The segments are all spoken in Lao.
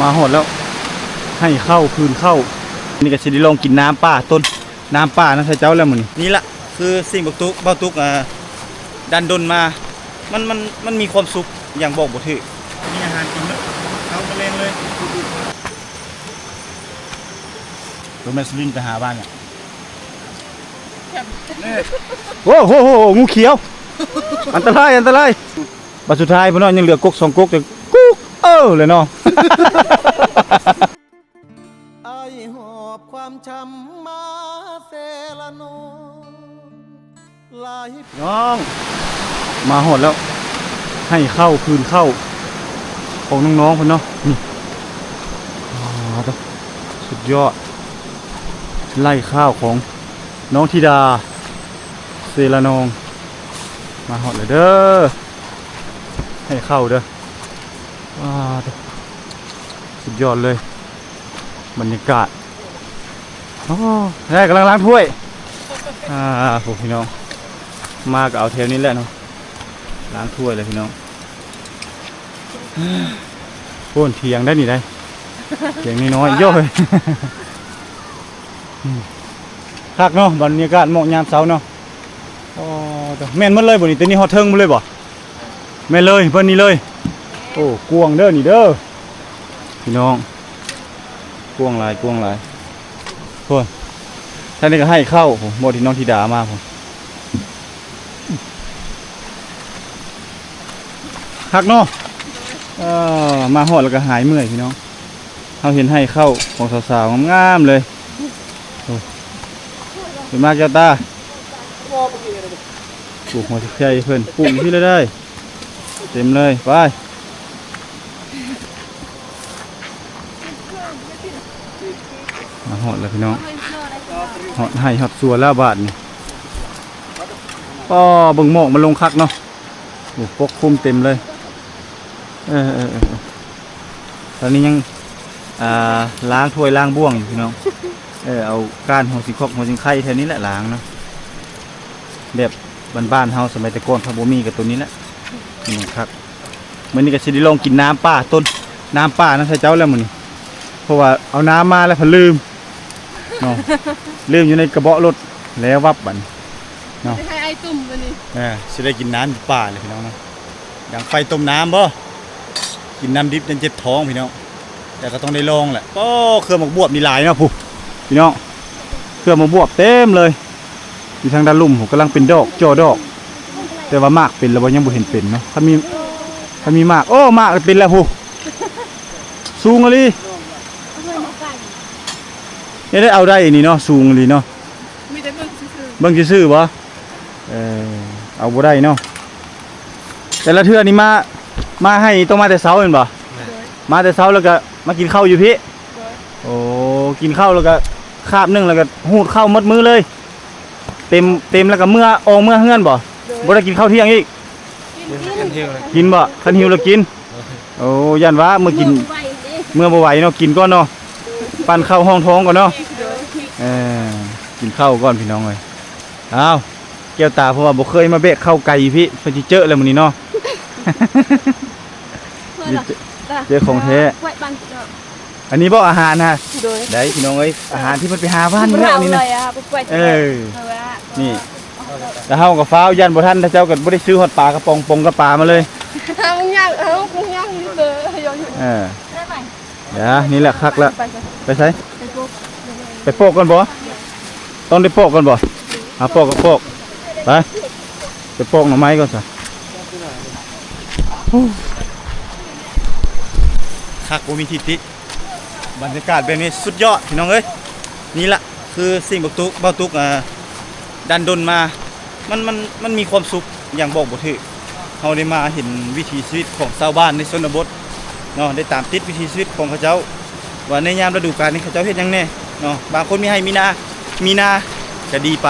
ມາຮອດແລ້ວ ໃຫ້ເຂົ້າ ຄືນເຂົ້າ. ນີ້ກໍຊິໄດ້ລອງກິນນ້ຳປ່າ ຕົ້ນນ້ຳປ່ານຳໃສ່ເຈົ້າແລ້ວມື້ນີ້. ນີ້ລະຄືສິ່ງເບົາຕຸກ ເບົາຕຸກ ອ່າ ດັນດົນມາ ມັນ ມັນ ມັນມີຄວາມສຸກຢ່າງບອກບໍ່ຖືກ. ມີອາຫານກິນເນາະ ເຂົ້າມາແລງເລີຍ. ໂຕແມ່ສະລິງໄປຫາບ້ານເນຍ. ໂອ້ໂຫ ໂຫ ໂຫ ງູຂຽວ ອັນຕະລາຍ ອັນຕະລາຍ. ບັດສຸດທ້າຍພຸ້ນເນາະ ຍັງເຫຼືອກົກສອງກົກ ແຕ່ກຸກເອີເລີຍເນາະ. ອ້າຍຫອບຄວາມຊ້ຳມາເຊລະໂນ ຫຼາຍ ນ້ອງ ມາຮອດແລ້ວ ໃຫ້ເຂົ້າ ຄືນເຂົ້າຂອງນ້ອງໆເພິ່ນເນາະ. ນີ້ ອໍ ສຸດຍອດ ໄລ່ຂ້າວຂອງນ້ອງທິດາເຊລະນອງ ມາຮອດແລ້ວເດີ. ໃຫ້ເຂົ້າເດີ. ວ້າ ສຸດຍອດເລີຍ ບັນຍາກາດ. ໂອ້ ໄດ້ ກຳລັງລ້າງຖ້ວຍ. ອ່າ ພວກພີ່ນ້ອງ ມາກໍເອົາແຖວນີ້ແຫຼະເນາະ ລ້າງຖ້ວຍແຫຼະພີ່ນ້ອງ. ໂອ້ ຖຽງໄດ້ນີ້ໄດ້ ຖຽງນ້ອຍໆ ໂອ້ຍ ຄັກເນາະ ບັນຍາກາດເໝາະຍາມເຊົ້າເນາະ. ອໍ ແມ່ນໝົດເລີຍບໍ່ນີ້? ໂຕນີ້ຮອດເທິງໝົດເລີຍບໍ່? ແມ່ນເລີຍ ເພິ່ນນີ້ເລີຍ. ໂອ້ ກວ້າງເດີນີ້ເດີ ພີ່ນ້ອງ ກວ້າງຫຼາຍ ກວ້າງຫຼາຍ. ໂອ້ ທາງນີ້ກໍໃຫ້ເຂົ້າ ໂອ້ ບໍ່ ທີ່ນ້ອງທິດາມາພຸ້ນ. ຄັກເນາະ ເອີ ມາຮອດແລ້ວກໍຫາຍເມື່ອຍພີ່ນ້ອງ. ເຮົາເຫັນໄຮ່ເຂົ້າຂອງສາວໆງາມໆເລີຍ. ໂອ້ ເປັນມາແກ້ວຕາ ປູກຫົວໄຊເພິ່ນ ປູກຢູ່ພີ້ເລີຍໄດ໋ ເຕັມເລີຍ. ໄປ ມາຮອດແລ້ວພີ່ນ້ອງ ຮອດໄຮ່ຮອດສວນແລ້ວບາດນີ້. ອໍ ເບິ່ງໝອກມັນລົງຄັກເນາະ. ໂອ້ ປົກຄຸມເຕັມເລີຍ. ເອີໆໆ ຕອນນີ້ຍັງ ອ່າ ລ້າງຖ້ວຍລ້າງບ່ວງຢູ່ພີ່ນ້ອງ. ເອີ ເອົາກ້ານຫົວສິງຄອກຫົວສິງໄຄແຖວນີ້ແຫຼະລ້າງເນາະ ແບບບ້ານໆເຮົາສະໄໝແຕ່ກ່ອນ ຖ້າບໍ່ມີກໍໂຕນີ້ແຫຼະ. ນີ້ຄັກ ມື້ນີ້ກໍຊິໄດ້ລອງກິນນ້ຳປ່າ ຕົ້ນນ້ຳປ່ານຳໃສ່ເຈົ້າແລ້ວມື້ນີ້ ເພາະວ່າເອົານ້ຳມາແລ້ວພັດລືມ ເນາະ ລືມຢູ່ໃນກະເບາະລົດ ແລ້ວວັບບັດນີ້ເນາະ. ຊິໃຫ້ອ້າຍຕຸ້ມມື້ນີ້ ເອີ ຊິໄດ້ກິນນ້ຳປ່າເລີຍພີ່ນ້ອງເນາະ. ດັງໄຟຕົ້ມນ້ຳບໍ່ ກິນນ້ຳດິບຈົນເຈັບທ້ອງພີ່ນ້ອງ ແຕ່ກໍຕ້ອງໄດ້ລອງແຫຼະ. ໂອ້ ເຄືອໝາກບວບນີ້ຫຼາຍເນາະ ຜູ້ ພີ່ນ້ອງ ເຄືອໝາກບວບເຕັມເລີຍ. ຢູ່ທາງດ້ານລຸ່ມພຸ້ນກຳລັງເປັນດອກ ຈໍ່ດອກ ແຕ່ວ່າໝາກເປັນແລ້ວບໍ່ ຍັງບໍ່ເຫັນເປັນເນາະ. ຄັນມີ ຄັນມີໝາກ ໂອ້ ໝາກເປັນແລ້ວພຸ້ນ ສູງອີ່ຫຼີ. ເຮັດໃດເອົາໄດ້ນີ້ເນາະ ສູງອີ່ຫຼີເນາະ. ມີແຕ່ເບິ່ງຊື່ໆ ເບິ່ງຊື່ໆບໍ່? ເອີ ເອົາບໍ່ໄດ້ເນາະ. ແຕ່ລະເທື່ອນີ້ມາ ມາໄຮ່ນີ້ຕ້ອງມາແຕ່ເຊົ້າແມ່ນບໍ່? ແມ່ນ ມາແຕ່ເຊົ້າແລ້ວກໍມາກິນເຂົ້າຢູ່ພີ້. ໂອ້ ກິນເຂົ້າແລ້ວກໍຄາບໜຶ່ງແລ້ວກໍຫູດເຂົ້າໝົດມື້ເລີຍ. ເຕັມ ເຕັມແລ້ວກໍເມືອ ອອກເມືອເຮືອນບໍ່? ບໍ່ໄດ້ກິນເຂົ້າທ່ຽງອີກ? ກິນ ກິນ ກິນບໍ່? ຄັນຫິວແລ້ວກິນ. ໂອ້ ຢ້ານວ່າເມືອກິນ ເມືອບໍ່ໄຫວເນາະ ກິນກ່ອນເນາະ ປັ້ນເຂົ້າຮອງທ້ອງກ່ອນເນາະ. ເອີ ກິນເຂົ້າກ່ອນພີ່ນ້ອງເອີຍ. ອ້າວ ແກ້ວຕາ ເພາະວ່າບໍ່ເຄີຍມາແບກເຂົ້າໄກຢູ່ພີ້ ເພິ່ນຊິເຈີແລ້ວມື້ນີ້ເນາະ. ເຈີ ເຈີຂອງແທ້. ອັນນີ້ບໍ່ອາຫານນະ? ໂດຍ ໄດ້ພີ່ນ້ອງເອີຍ ອາຫານທີ່ເພິ່ນໄປຫາຫວ່ານນີ້ເນາະ ອັນນີ້ນະ. ເອີ ນີ້ ແລ້ວເຮົາກໍຟ້າວ ຢ້ານບໍ່ທັນ ເຂົາເຈົ້າກໍບໍ່ໄດ້ຊື້ຮອດປາກະປ໋ອງ ປ໋ອງກະປາມາເລີຍ. ເຮົາຍັງ ເຮົາຍັງຢູ່ເດີ ເອີ ດຽວ ນີ້ແຫຼະຄັກລະ. ໄປໃສ? ໄປໂປກ ໄປໂປກກ່ອນບໍ່? ຕ້ອງໄດ້ໂປກກ່ອນບໍ່? ຫາໂປກກໍໂປກ ໄປ ໄປໂປກໜໍ່ໄມ້ກ່ອນຊະ. ຄັກບໍ່ມີທີ່ຕິ ບັນຍາກາດແບບນີ້ສຸດຍອດພີ່ນ້ອງເອີຍ. ນີ້ລະຄືສິ່ງເບົາຕຸກ ເບົາຕຸກ ອ່າ ດັນດົນມາ ມັນ ມັນ ມັນມີຄວາມສຸກຢ່າງບອກບໍ່ຖືກ. ເຮົາໄດ້ມາເຫັນວິຖີຊີວິດຂອງຊາວບ້ານໃນຊົນນະບົດເນາະ ໄດ້ຕາມຕິດວິຖີຊີວິດຂອງເຂົາເຈົ້າ ວ່າໃນຍາມລະດູການນີ້ເຂົາເຈົ້າເຮັດຫຍັງແດ່ເນາະ. ບາງຄົນມີໄຮ່ມີນາ ມີນາກໍດີໄປ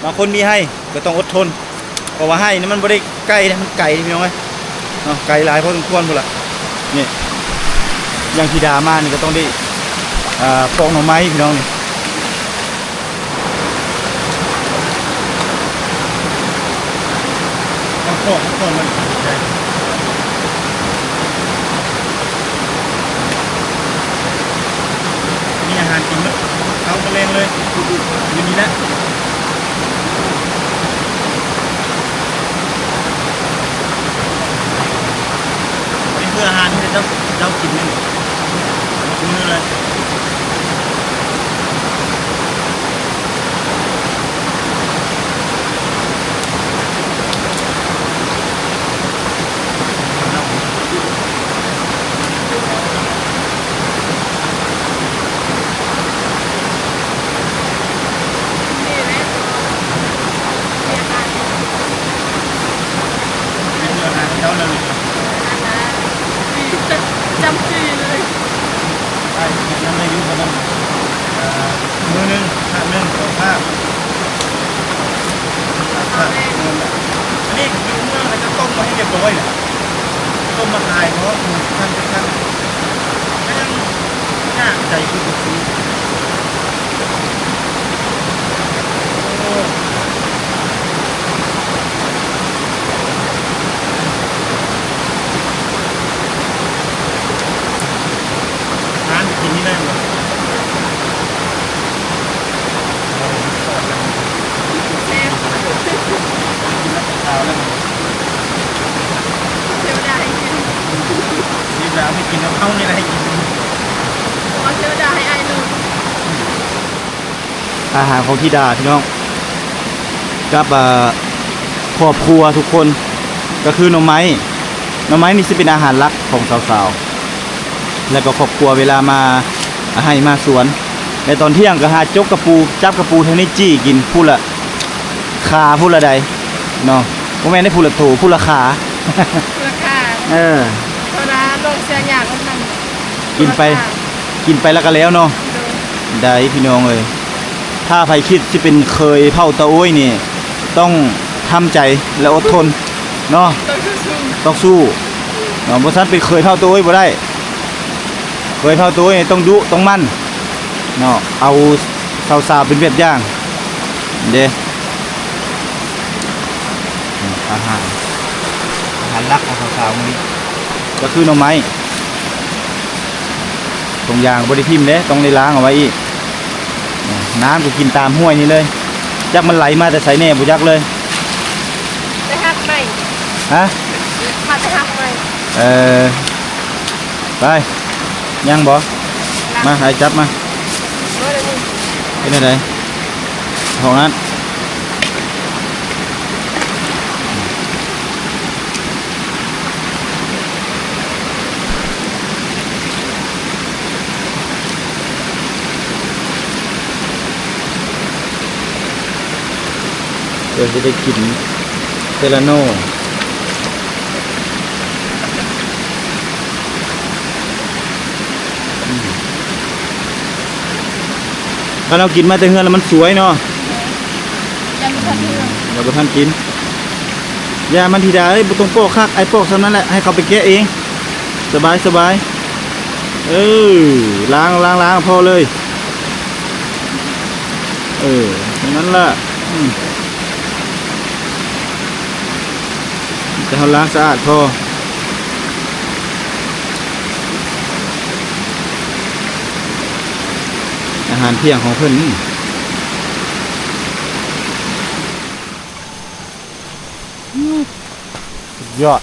ບາງຄົນມີໄຮ່ກໍຕ້ອງອົດທົນ ເພາະວ່າໄຮ່ນີ້ມັນບໍ່ໄດ້ໃກ້ນະ ມັນໄກພີ່ນ້ອງເອີຍເນາະ ໄກຫຼາຍພໍສົມຄວນພຸ້ນລະ. ນີ້ ຢ່າງທິດາມານີ້ກໍຕ້ອງໄດ້ ອ່າ ປອກໜໍ່ໄມ້ພີ່ນ້ອງນີ້. ຕ້ອງປອກກ່ອນມັນໄດ້. ຢູ່ນີ້ແຫຼະ ນີ້ຄືອາຫານທີ່ເຈົ້າ ເຈົ້າກິນແມ່ນໝົດມື້ເລີຍ. ຈຳຈື່ເລີຍ ໄດ້ກິນນຳໄດ້ຢູ່ປະມານ ເອີ ມື້ໜຶ່ງ ຄັ້ງໜຶ່ງ ສອງຄັ້ງ ສາມຄັ້ງ ອັນນີ້ຢູ່ເມືອງເຂົາເຈົ້າຕົ້ມມາໃຫ້ຮຽບຮ້ອຍແລ້ວ ຕົ້ມມາຂາຍເພາະໝູກພັນເປັນພັນ ກໍຍັງຍາກໃຈຄືບໍ່ຊື້. ຮ້ານກິນນີ້ໄດ້ບໍ່? ແຊບ ເທວດາໃຫ້ກິນ ນີ້ລະເອົາໄປກິນນຳເຮົານີ້ລະໃຫ້ກິນ ເທວດາໃຫ້ອ້າຍເລີຍ. ອາຫານຂອງທິດາພີ່ນ້ອງ ກັບ ເອີ ຄອບຄົວທຸກຄົນ ກໍຄືໜໍ່ໄມ້ ໜໍ່ໄມ້ນີ້ຊິເປັນອາຫານຫຼັກຂອງສາວໆ ແລ້ວກໍຄອບຄົວເວລາມາໄຮ່ມາສວນ ແລະຕອນທ່ຽງກໍຫາຈົກກະປູ ຈັບກະປູທາງນີ້ຈີ່ກິນ ຜູ້ລະຄາຜູ້ລະໃດເນາະ ບໍ່ແມ່ນໄດ້ຜູ້ລະໂຕ ຜູ້ລະຄາ ຜູ້ລະຄາ ເອີ ເພາະວ່ານ້ອງເສຍຍາກນຳ ກິນໄປ ກິນໄປແລ້ວກໍແລ້ວເນາະ ໂດຍ ໄດ້ພີ່ນ້ອງເອີຍ ຖ້າໃຜຄິດຊິເປັນເຂີຍເຜົ່າຕາໂອ້ຍນີ້ ຕ້ອງທຳໃຈ ແລະ ອົດທົນເນາະ ຕ້ອງສູ້ ຕ້ອງສູ້ເນາະ ບໍ່ຊັ້ນເປັນເຂີຍເຜົ່າຕາໂອ້ຍບໍ່ໄດ້ ເຂີຍເຜົ່າຕາໂອ້ຍນີ້ຕ້ອງດຸຕ້ອງໝັ່ນເນາະ ເອົາສາວໆເປັນແບບຢ່າງເດ້. ອາຫານ ອາຫານຫຼັກຂອງສາວໆມື້ນີ້ ກໍຄືໜໍ່ໄມ້ ຖົງຢາງບໍ່ໄດ້ຖິ້ມເດ້ ຕ້ອງໄດ້ລ້າງເອົາໄວ້ອີກ ນ້ຳກໍກິນຕາມຫ້ວຍນີ້ເລີຍ ຈັກມັນໄຫຼມາແຕ່ໃສແດ່ບໍ່ຈັກເລີຍ ໄປຮັກໃໝ່ ຮະ ມາແຕ່ຮັກໃໝ່ ເອີ ໄປ ຍັງບໍ່? ມາ ໃຫ້ຈັບມາ ເປັນແນວໃດ? ຫ້ອງນັ້ນ ເພື່ອຊິໄດ້ກິນເທື່ອລະໜໍ່. ຄັນເຮົາກິນມາແຕ່ເຮືອນແລ້ວມັນສວຍເນາະ ຍັງບໍ່ທັນເຮືອນ ຍັງບໍ່ທັນກິນ ຢ່າມັນທິດາເອີຍ ບໍ່ຕ້ອງປອກຄັກ ອ້າຍປອກສ່ຳນັ້ນແຫຼະ ໃຫ້ເຂົາໄປແກະເອງ ສະບາຍ ສະບາຍ ເອີ ລ້າງ ລ້າງ ລ້າງພໍເລີຍ ເອີ ນັ້ນລະ ອືມ ແຕ່ເຮົາລ້າງສະອາດພໍ. ອາຫານທ່ຽງຂອງເພິ່ນນີ້ ສຸດຍອດ.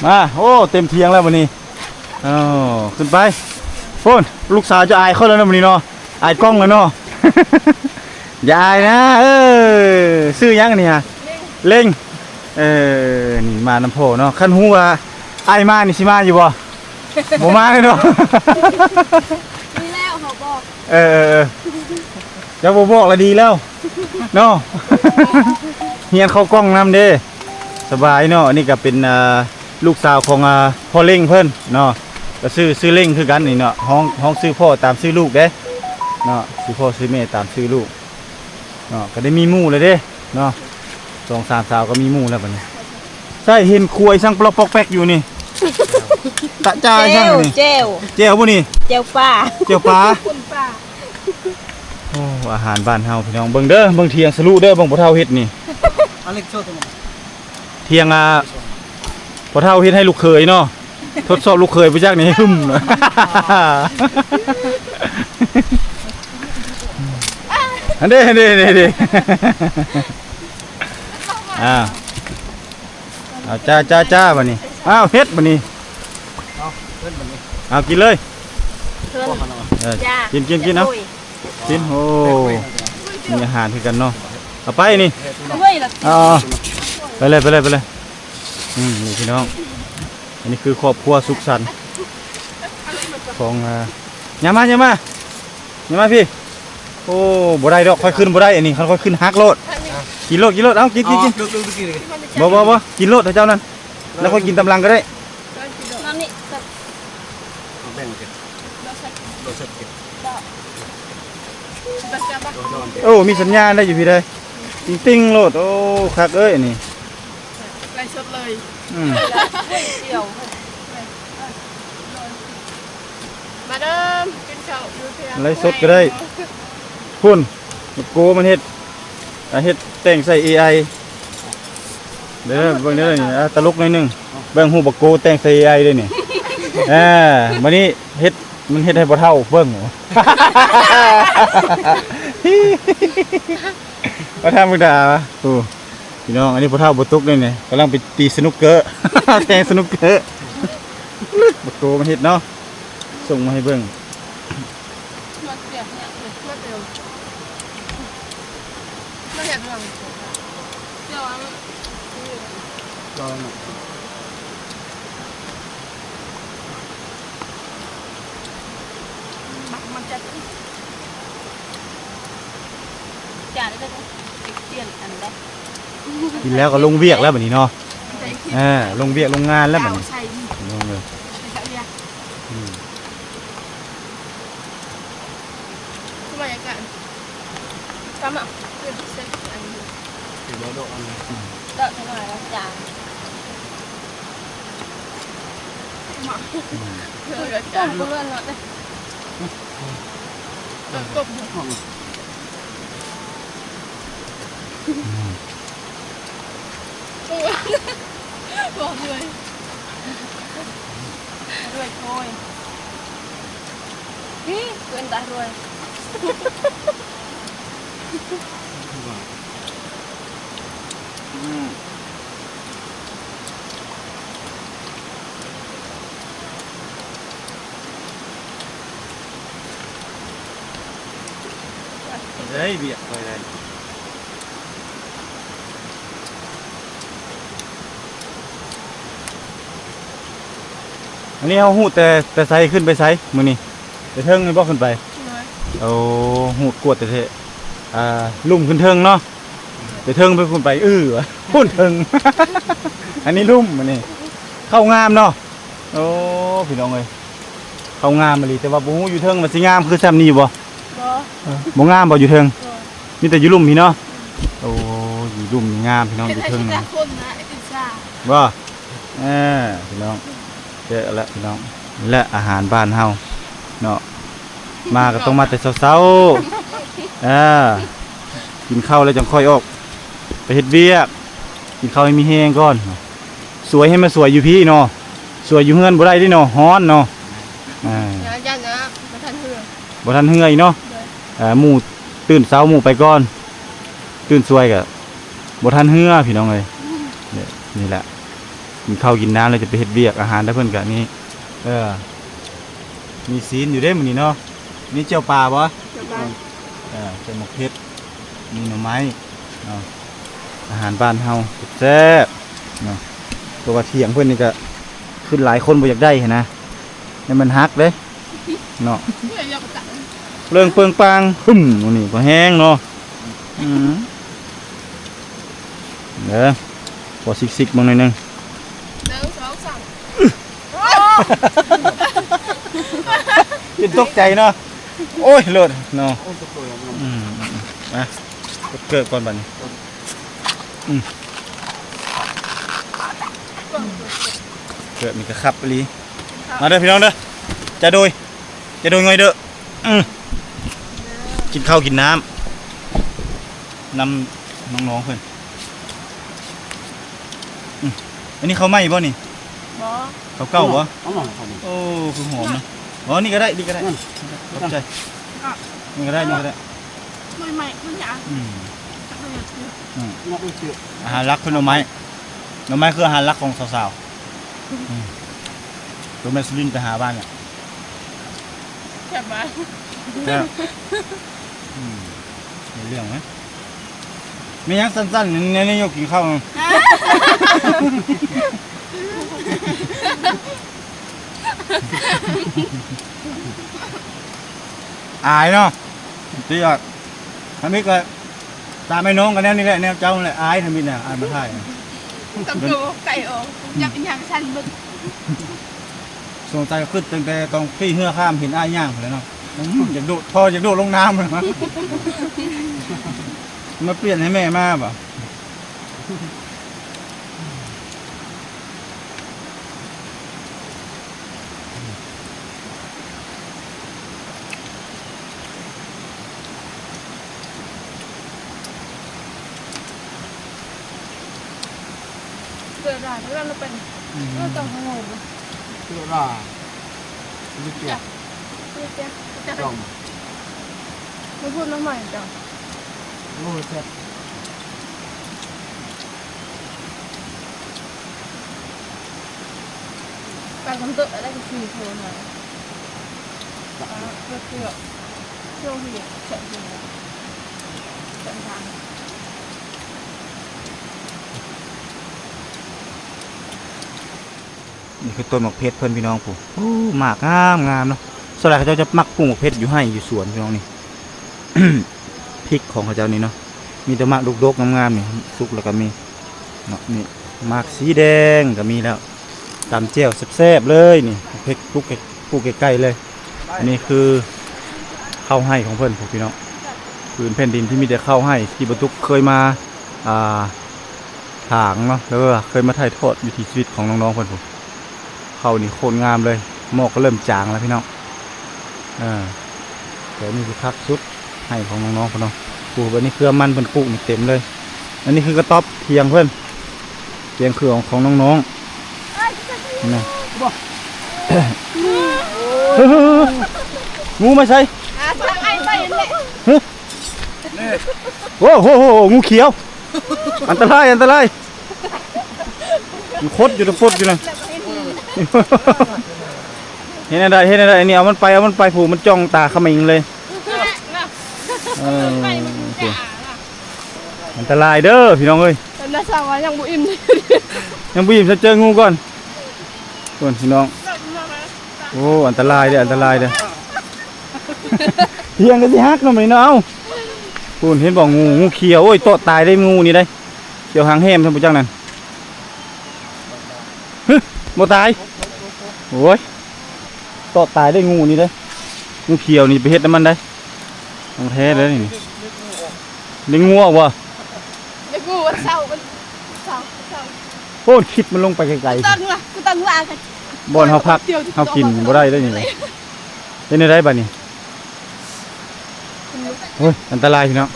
ມາ ໂອ້ ເຕັມທຽງແລ້ວບັດນີ້ ເອົາ ຂຶ້ນໄປ ພຸ້ນ ລູກສາວຈະອາຍເຂົາແລ້ວນະບັດນີ້ເນາະ ອາຍກ້ອງແລ້ວເນາະ ຢ່າອາຍນະ ເອີ ຊື່ຫຍັງອັນນີ້ຫະ? ເລັງ ເອີ ນີ້ມານຳພໍ່ເນາະ ຄັນຮູ້ວ່າອ້າຍມານີ້ຊິມາຢູ່ບໍ່? ບໍ່ມາເລີຍເນາະ ນີ້ແລ້ວເຮົາບອກ ເອີ ເຈົ້າບໍ່ບອກລະດີແລ້ວເນາະ ຮຽນເຂົ້າກ້ອງນຳເດ້ ສະບາຍເນາະ ອັນນີ້ກໍເປັນ ອ່າ ລູກສາວຂອງ ອ່າ ພໍ່ເລັງເພິ່ນເນາະ ກໍຊື່ ຊື່ເລັງຄືກັນນີ້ເນາະ ຮ້ອງ ຮ້ອງຊື່ພໍ່ຕາມຊື່ລູກເດ້ເນາະ ຊື່ພໍ່ຊື່ແມ່ຕາມຊື່ລູກເນາະ ກໍໄດ້ມີໝູ່ແລ້ວເດ້ເນາະ ສອງສາມສາວກໍມີໝູ່ແລ້ວບັດນີ້ ໃຊ່ ເຫັນຂວາຍສັງປະລັອກປອກແປັກຢູ່ນີ້ ຕະຈາຍສັງນີ້ ແຈ່ວ ແຈ່ວບໍ່ນີ້ ແຈ່ວປາ ແຈ່ວປາ ປຸ້ນປາ. ອາຫານບ້ານເຮົາພີ່ນ້ອງ ເບິ່ງເດີ ເບິ່ງຖຽງສະລຸເດີ ເບິ່ງພໍ່ເຖົ້າເຮັດນີ້ ອາເລັກໂຊຕົວນັ້ນ ຖຽງ ອ່າ ພໍ່ເຖົ້າເຮັດໃຫ້ລູກເຂີຍເນາະ ທົດສອບລູກເຂີຍບໍ່ຈັກນີ້ ຫຶມ ອັນເດ້ ອັນເດ້ ອັນເດ້ ອັນເດ້ ອ່າ ເອົາ ຈ້າ ຈ້າ ຈ້າ ບາດນີ້ ອ້າວ ເຮັດບາດນີ້ ເອົາ ເຮັດບາດນີ້ ເອົາ ກິນເລີຍ ເອີ ກິນ ກິນ ກິນ ເອົາ ໂອ້ຍ ກິນ ໂອ້ ມີອາຫານຄືກັນເນາະ ເອົາໄປນີ້ ເອີ ໄປເລີຍ ໄປເລີຍ ໄປເລີຍ ອືມ ນີ້ພີ່ນ້ອງ ອັນນີ້ຄືຄອບຄົວສຸກສັນຂອງ ອ່າ ຍ່າມາ ຍ່າມາ ຍ່າມາພີ່ ໂອ້ ບໍ່ໄດ້ດອກ ຂ້ອຍຂຶ້ນບໍ່ໄດ້ ອັນນີ້ ຄັນຂ້ອຍຂຶ້ນຫັກໂລດ ກິນໂລດ ກິນໂລດ ເອົາ ກິນ ກິນ ກິນ ບໍ່ ບໍ່ ບໍ່ ກິນໂລດ ເຈົ້ານັ້ນ ແລ້ວຂ້ອຍກິນຕາມຫຼັງກໍໄດ້ ແບ່ງ ໂອ້ ມີສັນຍານໄດ້ຢູ່ພີ້ໃດ໋ ຕິ່ງໆໂລດ ໂອ້ ຄັກເອີຍ ອັນນີ້ ໄລສົດເລີຍ ອືມ ມາເດີ ກິນເຂົ້າຢູ່ເທື່ອ ໄລສົດກໍໄດ້ ພຸ້ນ ບັກໂກມັນເຮັດ ອ່າ ເຮັດແຕ່ງໃສ່ເອໄອ ເດີ ເບິ່ງເດີນີ້ ອ່າ ຕະຫຼົກໜ້ອຍໜຶ່ງ ເບິ່ງຮູບບັກໂກແຕ່ງໃສ່ເອໄອເດ້ນີ້ ອ່າ ບາດນີ້ເຮັດ ມັນເຮັດໃຫ້ພໍ່ເຖົ້າເບິ່ງ ບໍ່ທຳມະດາ ໂອ້ ພີ່ນ້ອງ ອັນນີ້ພໍ່ເຖົ້າບໍ່ຕຸກເດ້ນີ້ ກຳລັງໄປຕີສະນຸກເກີ ແທງສະນຸກເກີ ບັກໂຕມາເຮັດເນາະ ສົ່ງມາໃຫ້ເບິ່ງ ກິນແລ້ວກໍລົງວຽກແລ້ວບາດນີ້ເນາະ ເອີ ລົງວຽກລົງງານແລ້ວບາດນີ້ ລົງເລີຍ ອືມ. ສະບາຍອາກາດ ກຳມະ ເປັນເຊັດອັນນີ້ ເປັນບໍ່ໂດະອັນນີ້ ເດາະຈັກໜ້ອຍລະຈາງ ມະ ເອີ ຈາງ ເອີ ກົບ ອືມ. ໂອ້ຍ ບອກເລີຍ ເລື້ອຍໂພຍ ນີ້ເປັນຕາເລື້ອຍ ອືມ. ເອີຍ ວຽກຂ້ອຍໄດ້ ອັນນີ້ເຮົາຮູ້ແຕ່ ແຕ່ໃສຂຶ້ນໄປໃສມື້ນີ້ ແຕ່ເທິງນີ້ບໍ່ຂຶ້ນໄປ ໂອ້ ຮູ້ກວດແທ້ໆ ອ່າ ລຸ່ມຂຶ້ນເທິງເນາະ ແຕ່ເທິງໄປພຸ້ນໄປ ອື້ ພຸ້ນເທິງ ອັນນີ້ລຸ່ມ ອັນນີ້ເຂົ້າງາມເນາະ. ໂອ້ ພີ່ນ້ອງເອີຍ ເຂົ້າງາມອີ່ຫຼີ ແຕ່ວ່າບໍ່ຮູ້ຢູ່ເທິງວ່າຊິງາມຄືຊ່ຳນີ້ຢູ່ບໍ່? ບໍ່ ເອີ ບໍ່ງາມບໍ່ຢູ່ເທິງ? ບໍ່ ມີແຕ່ຢູ່ລຸ່ມພີ້ເນາະ. ອືມ ໂອ້ ຢູ່ລຸ່ມນີ້ງາມພີ່ນ້ອງ ຢູ່ເທິງນະ ບໍ່? ເອີ ພີ່ນ້ອງ ເຈີແລ້ວພີ່ນ້ອງ ນີ້ແຫຼະອາຫານບ້ານເຮົາເນາະ ມາກໍຕ້ອງມາແຕ່ເຊົ້າໆ ເອີ ກິນເຂົ້າແລ້ວຈັ່ງຄ່ອຍອອກໄປເຮັດວຽກ ກິນເຂົ້າໃຫ້ມີແຮງກ່ອນ. ສວຍໃຫ້ມາສວຍຢູ່ພີ້ເນາະ ສວຍຢູ່ເຮືອນບໍ່ໄດ້ເດ້ເນາະ ຮ້ອນເນາະ ອ່າ ຢ້ານນະ ບໍ່ທັນເຮືອ ບໍ່ທັນເຮືອອີກເນາະ ໂດຍ ເອີ ໝູ່ຕື່ນເຊົ້າໝູ່ໄປກ່ອນ ຕື່ນສວຍກະບໍ່ທັນເຮືອພີ່ນ້ອງເອີຍ ອືມ ນີ້ແຫຼະ ກິນເຂົ້າກິນນ້ຳແລ້ວຈະໄປເຮັດວຽກ ອາຫານແຕ່ເພິ່ນກະນີ້ ເອີ ມີຊີ້ນຢູ່ເດ້ມື້ນີ້ເນາະ ມີແຈ່ວປາບໍ່? ແຈ່ວປາ ເອີ ແຈ່ວໝາກເຜັດ ມີໜໍ່ໄມ້ເນາະ ອາຫານບ້ານເຮົາແຊບໆເນາະ ເພາະວ່າຖຽງເພິ່ນນີ້ກະຂຶ້ນຫຼາຍຄົນບໍ່ຢາກໄດ້ຫັ້ນນະ ແລ້ວມັນຫັກເດ້ເນາະ ເລື່ອງເປິງປາງ ຫຶມ ນີ້ກໍແຮງເນາະ ອືມ ເດີ ຂໍຊິກໆເບິ່ງໜ້ອຍໜຶ່ງ ໜຶ່ງ ສອງ ສາມ ເປັນຕົກໃຈເນາະ ໂອ້ຍ ໂລດເນາະ ອືມ ມາ ກົດເກີບກ່ອນບາດນີ້ ອືມ ເກີບນີ້ກໍຄັບອີ່ຫຼີ ມາເດີພີ່ນ້ອງເດີ ຈະໂດຍ ຈະໂດຍງ່ອຍເດີ ອືມ ກິນເຂົ້າກິນນ້ຳ ນຳນ້ອງໆເພິ່ນ. ອືມ ອັນນີ້ເຂົ້າໃໝ່ບໍ່ນີ້? ບໍ່ ເຂົ້າເກົ່າບໍ່? ເອົາໜ້ອຍເຂົ້ານີ້ ໂອ້ ຄືຫອມນະ. ອໍ ນີ້ກໍໄດ້ ນີ້ກໍໄດ້ ອືມ ຂອບໃຈ. ອ່ະ ນີ້ກໍໄດ້ ນີ້ກໍໄດ້ ໜໍ່ໄມ້ມັນຫຍັງ? ອືມ ອືມ ອືມ ອາຫານຫຼັກຄືໜໍ່ໄມ້ ໜໍ່ໄມ້ຄືອາຫານຫຼັກຂອງສາວໆ. ອືມ ໂຕແມ່ສະລິນໄປຫາບ້ານນີ້ ແຊບຫຼາຍ ແຊບ. ອືມ ເລື່ອງນະ ແມ່ນຫຍັງສັ້ນໆ ແນວນີ້ ຍົກກິນເຂົ້າ ອາຍເນາະ ຕິອອດ ທຳອິດກໍ ຕາມໄອ້ນ້ອງກໍແນວນີ້ແຫຼະ ແນວເຈົ້ານັ້ນແຫຼະ ອາຍທຳອິດນະ ອາຍມາຖ່າຍ ຕ້ອງໂທໄກ່ອອກ ຢາກຍ່າງສັ່ນເບິ່ງ. ສົງໄສຄຶດຕັ້ງແຕ່ຕ້ອງຂີ່ເຮືອຂ້າມ ເຫັນອ້າຍຍ່າງພຸ້ນແຫຼະເນາະ. ອືມ ຢາກໂດດ ພໍຢາກໂດດລົງນ້ຳ ມາປ່ຽນໃຫ້ແມ່ມາບໍ? ເກືອຫຼາຍເດ້ອ ລາວເປັນ ອືມ ເອີ ເຈົ້າກໍງົງ ເກືອຫຼາຍ ບໍ່ເຈັບ ບໍ່ເຈັບ ບໍ່ເຈັບ ຈ້ອມ ມາພູດມາໃໝ່ເຈົ້າ ໂອ້ຍ ແຊບ. ປາກຳເຕີດໄດ້ຄືໂທນະ ອ່າ ເພື່ອ ເພື່ອ ເພື່ອເຮັດແຊບດີ ແຊບທາງ. ນີ້ຄືຕົ້ນໝາກເພັດເພິ່ນ ພີ່ນ້ອງ ຜູ້ ໂອ້ ໝາກງາມໆເນາະ. ສ່ວນຫຼາຍເຂົາເຈົ້າຈະມັກປູກໝາກເພັດຢູ່ໄຮ່ຢູ່ສວນ ພີ່ນ້ອງ ນີ້ ພິກຂອງເຂົາເຈົ້ານີ້ເນາະ ມີແຕ່ໝາກດົກໆງາມໆ ນີ້ ສຸກແລ້ວກໍມີເນາະ. ນີ້ໝາກສີແດງກໍມີແລ້ວ ຕຳແຈ່ວແຊບໆເລີຍນີ້ ເພັດປູກ ປູກໃກ້ໆເລີຍ. ອັນນີ້ຄືເຂົ້າໄຮ່ຂອງເພິ່ນ ພວກພີ່ນ້ອງ ພື້ນແຜ່ນດິນທີ່ມີແຕ່ເຂົ້າໄຮ່ ທີ່ບໍ່ຕຸກເຄີຍມາ ອ່າ ຖາງເນາະ ຫຼືວ່າເຄີຍມາຖ່າຍທອດວິຖີຊີວິດຂອງນ້ອງໆເພິ່ນພຸ້ນ. ເຂົ້ານີ້ໂຄດງາມເລີຍ ໝອກກໍເລີ່ມຈາງແລ້ວພີ່ນ້ອງ. ເອີ ແຖວນີ້ຄືຄັກສຸດ ໄຮ່ຂອງນ້ອງໆເພິ່ນເນາະ. ໂອ້ ບັດນີ້ເຄືອມັນເພິ່ນປູກນີ້ເຕັມເລີຍ. ອັນນີ້ຄືກະຕ໊ອບຖຽງເພິ່ນ ຖຽງເຄືອຂອງນ້ອງໆນະ. ງູມາໃສ? ຫາທາງໄອໄປແຫຼະ. ໂອ້ໂຫ ໂຫ ໂຫ ງູຂຽວ ອັນຕະລາຍ ອັນຕະລາຍ ມັນຂົດຢູ່ ຕະປົດຢູ່ນະ. ເຮັດແນວໃດ ເຮັດແນວໃດ ອັນນີ້ເອົາມັນໄປ ເອົາມັນໄປ ຜູ້ມັນຈ້ອງຕາຂະເໝັງເລີຍ. ເອີ ອັນຕະລາຍເດີພີ່ນ້ອງເອີຍ. ແຕ່ນາສາວວ່າຍັງບໍ່ອີ່ມ ຍັງບໍ່ອີ່ມ ຊະເຈີງູກ່ອນ. ພຸ້ນພີ່ນ້ອງ ໂອ້ ອັນຕະລາຍເດີ ອັນຕະລາຍເດີ. ຖຽງກໍຊິຫັກເນາະ ບັດນີ້ເນາະ. ເອົ້າ ພຸ້ນເຫັນບໍ່ ງູ ງູຂຽວ ໂອ້ຍ ຕອດຕາຍເດ້ ງູນີ້ເດ້ ຂຽວຫາງແຮມຊັ້ນບໍ່ຈັກນັ້ນ. ຫຶ ບໍ່ຕາຍ ໂອ້ຍ ຕອດຕາຍເດ້ ງູນີ້ເດ້. ງູຂຽວນີ້ໄປເຮັດນຳມັນໄດ້ ຂອງແທ້ເດ້ນີ້. ໄດ້ງູອອກບໍ່? ໄດ້ງູວັນເສົາ ວັນເສົາ ວັນເສົາ. ໂອ້ ຄລິບມັນລົງໄປໄກໆ ກູຕັ້ງວ່າ ກູຕັ້ງວ່າ ບ່ອນເຮົາພັກ ເຮົາກິນບໍ່ໄດ້ເດ້ນີ້. ເຮັດແນວໃດບັດນີ້? ໂອ້ຍ ອັນຕະລາຍພີ່ນ້ອງ.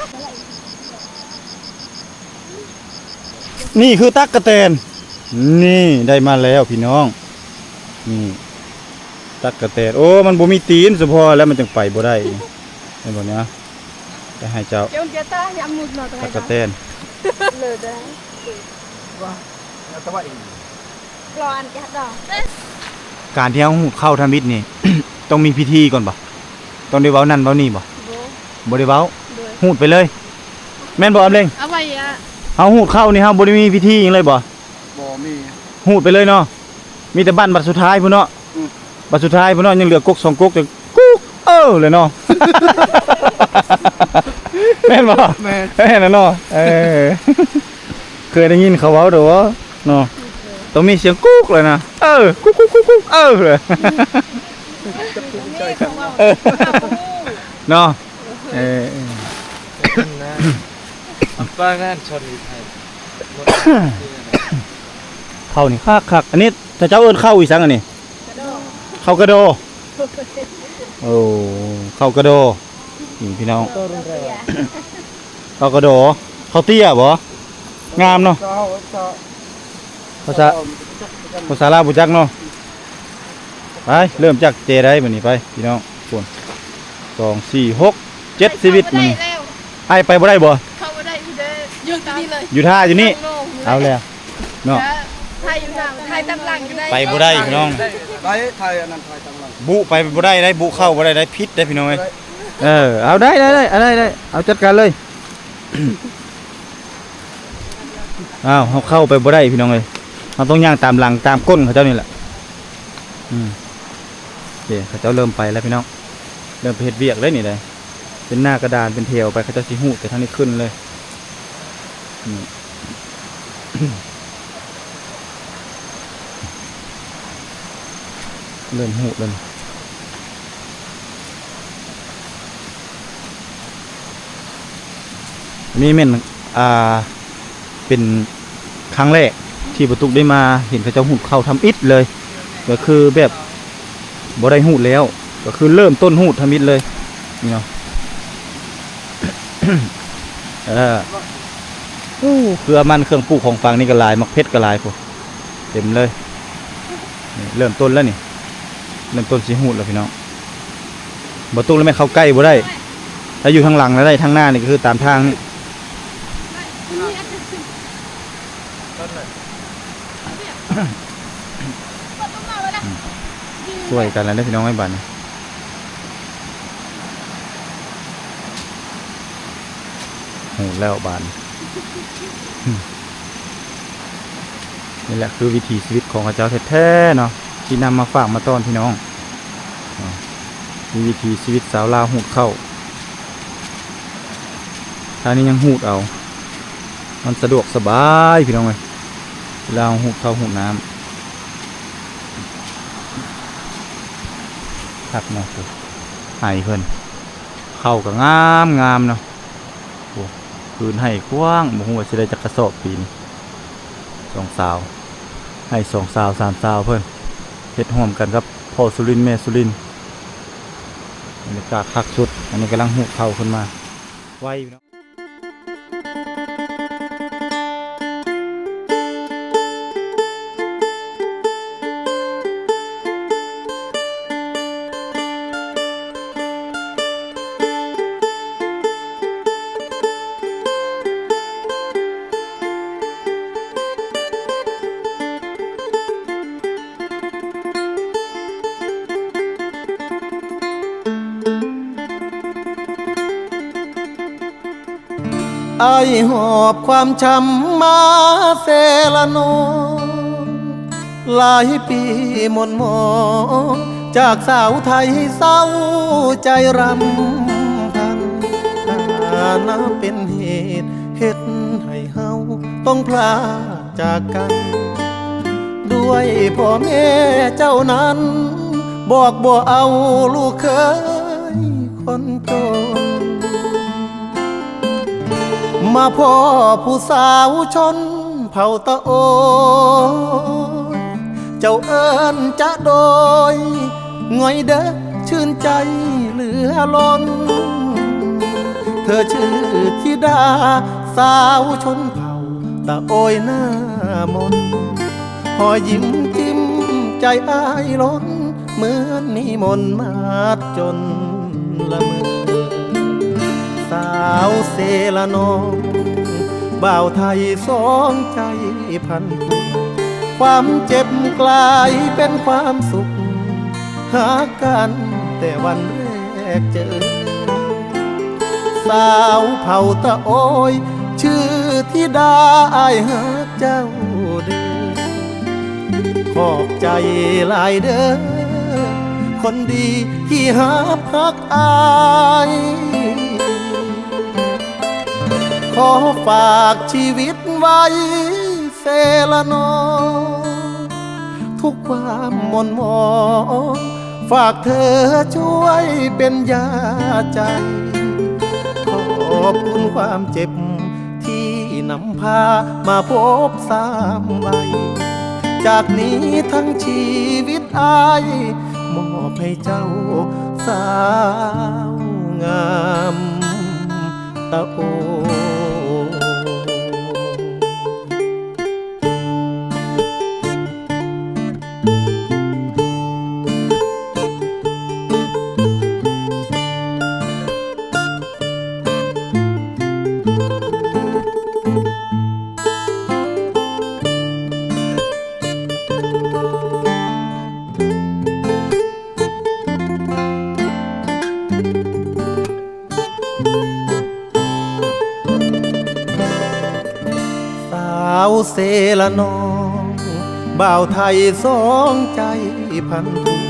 ນີ້ຄືຕັກກະແຕນ ນີ້ໄດ້ມາແລ້ວພີ່ນ້ອງ. ນີ້ຕັກກະແຕນ ໂອ້ ມັນບໍ່ມີຕີນ ສະເພາະແລ້ວມັນຈັ່ງໄປບໍ່ໄດ້. ເຫັນບໍ່ນີ້ ໄປໃຫ້ເຈົ້າ ຕັກກະແຕນ. ການທີ່ເຮົາຫູດເຂົ້າທຳອິດນີ້ ຕ້ອງມີພິທີກ່ອນບໍ່? ຕ້ອງໄດ້ເວົ້ານັ້ນເວົ້ານີ້ບໍ່? ບໍ່ ບໍ່ໄດ້ເວົ້າ. ໂດຍ ຫູດໄປເລີຍ ແມ່ນບໍ່ອຳເລັງ? ເຮົາຫູດເຂົ້ານີ້ ເຮົາບໍ່ໄດ້ມີພິທີຫຍັງເລີຍບໍ່? ບໍ່ມີ ຫູດໄປເລີຍເນາະ. ມີແຕ່ບັ້ນບັດສຸດທ້າຍພຸ້ນເນາະ. ອືມ ບັດສຸດທ້າຍພຸ້ນເນາະ ຍັງເຫຼືອກົກສອງກົກ ແຕ່ກຸກ ເອີ ແຫຼະເນາະ. ແມ່ນບໍ່? ແມ່ນ ແມ່ນແຫຼະເນາະ. ເອີ ເຄີຍໄດ້ຍິນເຂົາເວົ້າເດີເນາະ ຕ້ອງມີສຽງກຸກເລີຍນະ. ເອີ ກຸກໆໆໆ ເອີ ເລີຍ ເອີ ເນາະ. ເອີ ເອີ ເຂົ້ານີ້ຄັກໆ. ອັນນີ້ ຖ້າເຈົ້າເອີ້ນເຂົ້າອີ່ສັງອັນນີ້? ເຂົ້າກະດໍ. ໂອ້ ເຂົ້າກະດໍ ນີ້ພີ່ນ້ອງ ເຂົ້າກະດໍ. ເຂົາເຕ້ຍບໍ່? ງາມເນາະ. ພາສາ ພາສາລາວບໍ່ຈັກເນາະ. ໄປ ເລີ່ມຈາກເຈໄດບັດນີ້ ໄປພີ່ນ້ອງ. ຄົນ ສອງ ສີ່ ຫົກ ເຈັດ ຊີວິດມື້ນີ້. ອ້າຍໄປບໍ່ໄດ້ບໍ່? ເຂົ້າບໍ່ໄດ້ ຢູ່ເດີ ຢູ່ທີ່ນີ້ເລີຍ ຢູ່ທ່າຢູ່ນີ້. ເອົາແລ້ວເນາະ ຖ່າຍຢູ່ທ່າ ຖ່າຍຕາມຫຼັງຢູ່ໄດ້ ໄປບໍ່ໄດ້ພີ່ນ້ອງ. ໄປ ຖ່າຍອັນນັ້ນ ຖ່າຍຕາມຫຼັງ. ບຸໄປບໍ່ໄດ້ໄດ໋ ບຸເຂົ້າບໍ່ໄດ້ໄດ໋ ຜິດໄດ໋ພີ່ນ້ອງເອີຍ. ເອີ ເອົາ ໄດ້ ໄດ້ ໄດ້ ໄດ້ ເອົາ ຈັດການເລີຍ. ອ້າວ ເຮົາເຂົ້າໄປບໍ່ໄດ້ພີ່ນ້ອງເອີຍ. ເຮົາຕ້ອງຍ່າງຕາມຫຼັງຕາມກົ້ນເຂົາເຈົ້ານີ້ແຫຼະ. ອືມ ເດ້ ເຂົາເຈົ້າເລີ່ມໄປແລ້ວພີ່ນ້ອງ ເລີ່ມໄປເຮັດວຽກເດ້ນີ້ເດ້. ເປັນໜ້າກະດານເປັນແຖວໄປ ເຂົາເຈົ້າຊິຮູດແຕ່ທາງນີ້ຂຶ້ນເລີຍ. ນີ້ ເລີ່ມຮູດແລ້ວນີ້. ນີ້ແມ່ນ ອ່າ ເປັນຄັ້ງແລກທີ່ປາຕຸກໄດ້ມາເຫັນເຂົາເຈົ້າຮູດເຂົ້າທຳອິດເລີຍ ກໍຄືແບບບໍ່ໄດ້ຮູດແລ້ວ ກໍຄືເລີ່ມຕົ້ນຮູດທຳອິດເລີຍ ນີ້ເນາະ. ເອີ ໂອ້ ເຄືອມັນ ເຄື່ອງປູກຂອງຝັງນີ້ກໍຫຼາຍ ໝາກເຜັດກໍຫຼາຍພຸ້ນ ເຕັມເລີຍ. ນີ້ເລີ່ມຕົ້ນແລ້ວນີ້ ເລີ່ມຕົ້ນຊິຮູດແລ້ວພີ່ນ້ອງ. ບໍ່ຕຸກແລ້ວແມ່ນເຂົ້າໃກ້ບໍ່ໄດ້ ຖ້າຢູ່ທາງຫຼັງແລ້ວໄດ້ ທາງໜ້ານີ້ກໍຄືຕາມທາງນີ້. ຊ່ວຍກັນແລ້ວເດີພີ່ນ້ອງເອີຍ ບາດນີ້. ໂຫດແລ້ວບາດນີ້. ນີ້ແຫຼະຄືວິຖີຊີວິດຂອງເຂົາເຈົ້າແທ້ໆເນາະ ທີ່ນຳມາຝາກມາຕ້ອນພີ່ນ້ອງເນາະ. ວິຖີຊີວິດຊາວລາວຮູດເຂົ້າ ທາງນີ້ຍັງຮູດເອົາ ມັນສະດວກສະບາຍພີ່ນ້ອງເອີຍ ເວລາເຮົາຮູດເຂົ້າຮູດນ້ຳ. ຄັກເນາະ ໄຮ່ເພິ່ນ ເຂົ້າກໍງາມໆເນາະ. ໂອ້ ພື້ນໄຮ່ກວ້າງ ບໍ່ຮູ້ວ່າຊິໄດ້ຈັກກະສອບປີນີ້. ສອງສາວ ໄຮ່ສອງສາວສາມສາວເພິ່ນ ເຮັດຮ່ວມກັນກັບພໍ່ສຸລິນແມ່ສຸລິນ. ບັນຍາກາດຄັກສຸດ ອັນນີ້ກຳລັງຮູດເຂົ້າຂຶ້ນມາ ໄວຢູ່ເນາະ. ອ້າຍຫອບຄວາມຊ້ຳມາເຊລະນອງ ຫຼາຍປີໝົ່ນໝອງ ຈາກສາວໄທເສົ້າໃຈຣຳພັນ ຖານະເປັນເຫດເຮັດໃຫ້ເຮົາຕ້ອງພລາກຈາກກັນ ດ້ວຍພໍ່ແມ່ເຈົ້ານັ້ນ ບອກບໍ່ເອົາລູກເຂີຍຄົນຈົນ ມາພໍ້ຜູ້ສາວຊົນເຜົ່າຕະໂອຍ ເຈົ້າເອີ້ນຈະໂດຍ ງ່ອຍເດີ ຊື່ນໃຈເຫຼືອລົ້ນ ເທີຊື່ທິດາສາວຊົນເຜົ່າຕະໂອຍໜ້າມົນ ຮອຍຍິ້ມຈິ້ມໃຈອ້າຍລົ້ນ ເໝືອນມີມົນມາດຈົນລະເມີ ສາວເຊລະນອງ ບ່າວໄທສອງໃຈພັນ ຄວາມເຈັບກລາຍເປັນຄວາມສຸກ ຫາກັນແຕ່ວັນແລກເຈີ ສາວເຜົ່າຕະໂອຍ ຊື່ທິດາ ອ້າຍຮັກເຈົ້າເດີ ຂອບໃຈຫຼາຍເດີ ຄົນດີທີ່ຮັບຮັກອ້າຍ ຂໍຝາກຊີວິດໄວ້ເຊລະນອງ ທຸກຄວາມໝົ່ນໝອງ ຝາກເທີຊ່ວຍເປັນຢາໃຈ ຂອບຄຸນຄວາມເຈັບທີ່ນຳ ພາມາພົບສາມໄວ ຈາກນີ້ທັງຊີວິດອ້າຍ ມອບໃຫ້ເຈົ້າສາວງາມຕະໂອ. ເຊລະນ້ອງ ບ່າວໄທສອງໃຈພັນທຸກ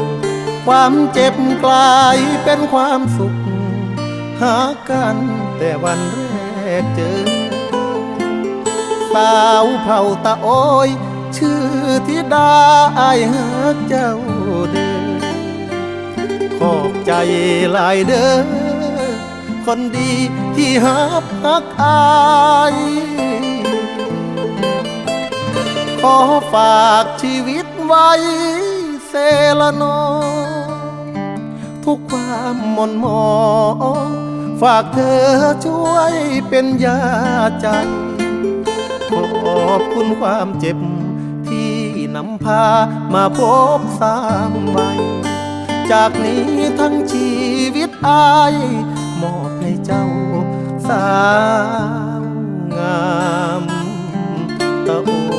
ຄວາມເຈັບກລາຍເປັນຄວາມສຸກ ຫາກັນແຕ່ວັນແລກເຈີ ສາວເຜົ່າຕາໂອຍ ຊື່ທິດາ ອ້າຍຮັກເຈົ້າເດີ ຂອບໃຈຫຼາຍເດີ ຄົນດີທີ່ຮັບຮັກອ້າຍ ຂໍຝາກຊີວິດໄວ້ເຊລະນ້ອງ ທຸກຄວາມໝົ່ນໝອງ ຝາກເທີຊ່ວຍເປັນຢາໃຈ ຂອບຄຸນຄວາມເຈັບທີ່ນຳພາມາພົບຊ້ຳໄວ ຈາກນີ້ທັງຊີວິດອ້າຍ ມອບໃຫ້ເຈົ້າສາວງາມຕາໂອ